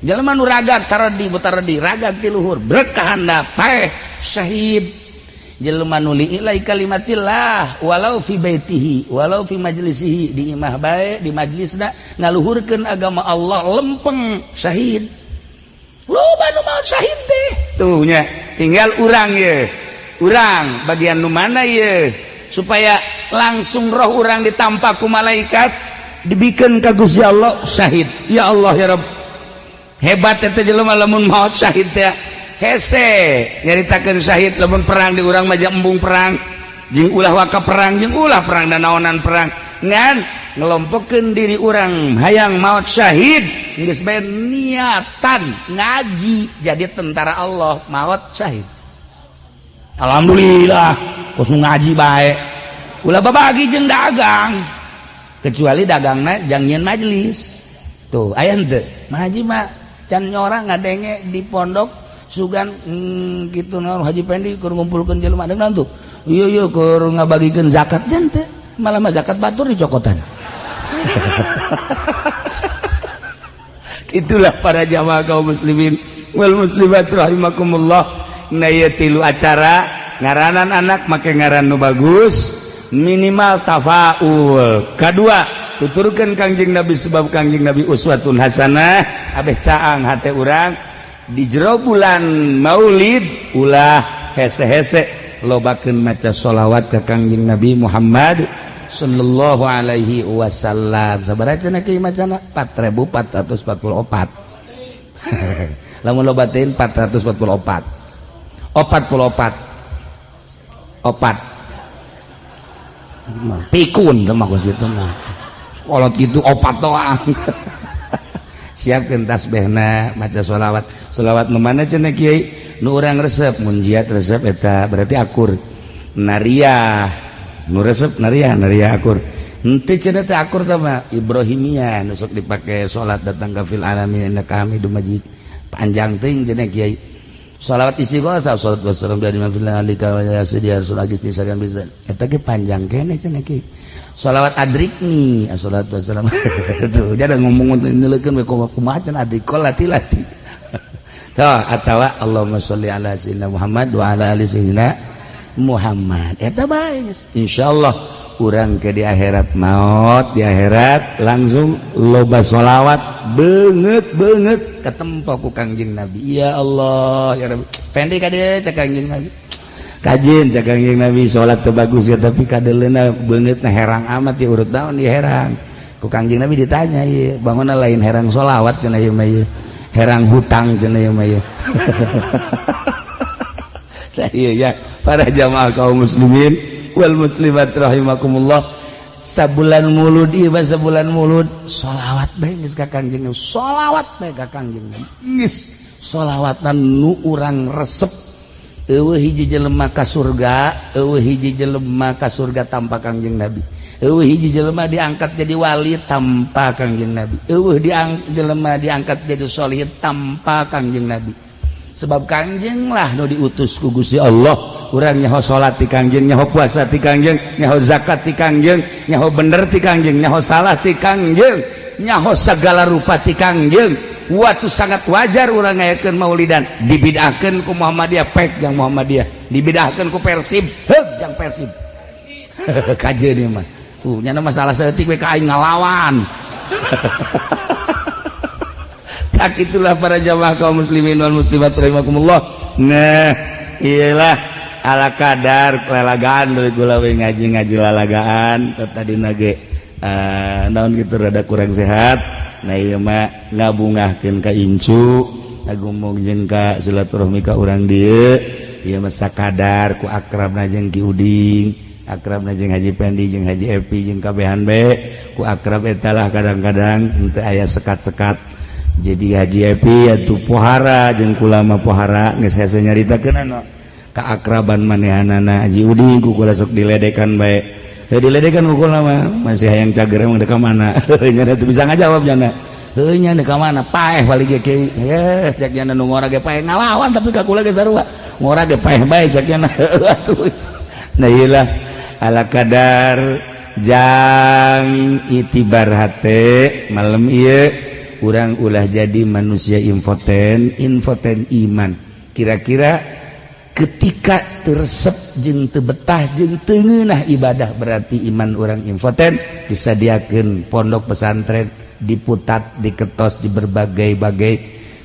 Jelema nu ragag, taradi butaradi, ragag ti luhur brek ka handap, paeh, syahid. Jelema nu li'ilai kalimatillah walau fi baitihi walau fi majlisihi, di imah bae, di majlisna ngaluhurkeun agama Allah, lempeng, syahid. Loba nu maot syahid teh tuh nya. Tinggal urang ye, urang bagian nu mana ye, supaya langsung roh urang ditampa ku malaikat, dibikeun ka Gusti Allah syahid. Ya Allah, ya Rabb, hebat eta jelema lamun maot syahid teh. Hese nyaritakeun syahid lamun perang di urang mah, embung perang jeung ulah waka perang, jeung ulah perang dan naonan perang, ngan ngelompokeun diri urang hayang maot syahid, geus bae niatan ngaji jadi tentara Allah, maot syahid. Alhamdulillah kosong ngaji bae, ulah babagi jeung dagang, kecuali dagangna jang nyieun majelis. Tuh aya henteu ngaji mah can nyora ngadenge di pondok sugan, gitu naon, Haji Pendi keur ngumpulkeun jelema dengan tuh, iya iya, keur ngabagikeun zakat jan teh, malah mah zakat batur dicokotan. Itulah para jamaah kaum muslimin wal muslimat rahimakumullah. Nah, ieu tilu acara ngaranan anak, make ngaran nu bagus, minimal tafaul. Kedua, tuturkan Kangjeng Nabi, sebab Kangjeng Nabi uswatun hasanah, abeh caang hate urang. Di jero bulan Maulid ulah hese-hese, lobakeun maca sholawat ka Kangjeng Nabi Muhammad sallallahu alaihi wasallam. Sabaraha cenah kieu macana? 4444. Lamun lobatin 444, 44 opat pikun sama kos gitu mah, kolot gitu opat doang. Siapkeun tasbihna, maca sholawat. Sholawat nu mana cenah kiai nu urang resep? Munjiat resep, eta berarti akur. Nariah nu resep, nariah, nariah akur. Henteu cenah teh akur teh mah Ibrahimiyah nu sok dipake salat datang ka fil alamin innaka hamidum majid, panjang teuing cenah kiai. Sholawat istighosah, salat wassalam dari mafillah alika wa ya sayyidi rasul agis sagan bisa, eta ge panjang keneh cenah kiai. Sholawat adrikni, assalatu wassalam, tuh jangan ngomong nyeleukeun we, kumaha cenah adrikol lati-lati tuh, atawa Allahumma sholli ala sayyidina Muhammad wa ala ali sayyidina. Muhammad eta bae. Insyaallah urang ke di akhirat, maut di akhirat langsung loba sholawat beungeut beungeut ketempo ku Kangjeng Nabi. Ya Allah, ya Rabbi, pendek kade cek Kangjeng Nabi, kajin cek Kangjeng Nabi, salat teu bagus ya, tapi kadeleuna beungeutna herang amat ya, urut naon di herang. Ku Kangjeng Nabi ditanya, ieu bangunna lain herang sholawat cenah, ieu mah ieu herang hutang cenah ieu mah ieu. Nah, iya ya, para jamaah kaum muslimin wal muslimat rahimakumullah, sabulan mulud ieu mah, sabulan mulud sholawat bae geus ka Kangjeng, sholawat bae ka Kangjeng, geus sholawatan nu urang resep. Eueuh hiji jelema ka surga, eueuh hiji jelema ka surga tanpa Kangjeng Nabi. Eueuh hiji jelema diangkat jadi wali tanpa Kangjeng Nabi. Eueuh jelema diangkat jadi sholih tanpa Kangjeng Nabi, sebab Kangjeng lah nu diutus ku Gusti Allah. Urang nyaho salat ti Kangjeng, nyaho puasa ti Kangjeng, nyaho zakat ti Kangjeng, nyaho bener ti Kangjeng, nyaho salah ti Kangjeng, nyaho segala rupa ti Kangjeng. Waktu sangat wajar urang ngayakeun maulidan. Dibid'ahkeun ku Muhammadiyah, pek jang Muhammadiyah. Dibid'ahkeun ku Persib, heug jang Persib. Kajeun ieu mah tuh nyana masalah saeutik we ka aing ngalawan. Tak itulah, para jamaah kaum muslimin wal muslimat rahimakumullah. Nah, iyalah, ala kadar lalagaan dari kula we, ngaji-ngaji lalagaan. Tadi nage naon gitu, rada kurang sehat. Nah, ieu mah ngabungahkeun ka incu, ngagumung jeung ka silaturahmi ka urang dieu. Ieu mah sakadar ku akrabna jeung Ki Uding, akrabna jeung Haji Pendi, jeung Haji Epi, jeung kabehan be ku akrab eta lah. Kadang-kadang henteu aya sekat-sekat, jadi Haji Epi atuh pohara jeung kula mah pohara, geus hese nyaritakeun anu keakraban manehanana. Haji Uding ku kula sok diledekan bae. Heuh, diledekan ku kula mah masih hayang cager, emang dek ka mana nya teu bisa ngajawab jana. Heuh nya, dek ka mana paeh balik ge kieu ye, cek jana nu ngora ge paeh ngalawan, tapi ka kula ge sarua ngora ge paeh bae cek jana atuh. Nah, ieu lah, ala kadar jang itibar hate malam ieu. Urang ulah jadi manusia impoten, impoten iman. Kira-kira ketika teresep jeung teu betah jeung teu ngeunah ibadah, berarti iman orang impoten. Disadiakeun pondok pesantren, diputat, diketos di berbagai-bagai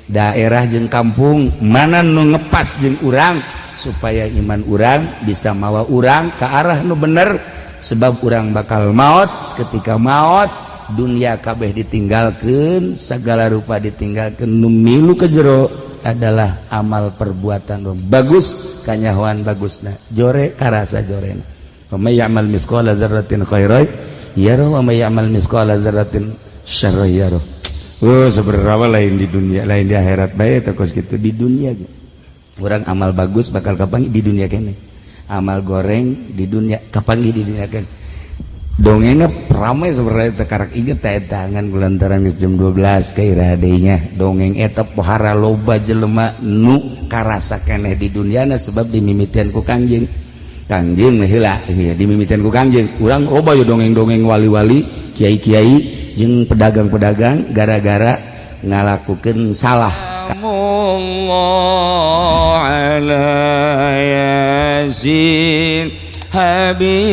daerah jeung kampung mana nu ngepas jeung urang, supaya iman urang bisa mawa urang ke arah nu bener, sebab urang bakal maut. Ketika maut, dunia kabeh ditinggalkan, segala rupa ditinggalkan, nu milu ke jero adalah amal perbuatan. Bagus kanyahoan bagusna, jore karasa jorena. Wa may ya'mal mithqala dzarratin khairan yarah wa may ya'mal mithqala dzarratin syarran yarah. Oh, seberapa lain di dunia, lain di akhirat bae teh kos kitu. Di dunia urang amal bagus bakal kapanggih di dunia kene, amal goreng di dunia kapanggih di dunia kene. Dongengnya ramai sebenarnya, tekarak inget eta ngan kulantaran geus jam 12 kaira nya. Dongeng eta pohara loba jelema nu karasa keneh di dunyana, sebab dimimitian ku Kangjeng. Kangjeng heula ieu dimimitian ku Kangjeng. Urang loba yo dongeng-dongeng wali-wali, kiai-kiai jeung pedagang-pedagang gara-gara ngalakukeun salah. Allah ala Yasin Habibillah.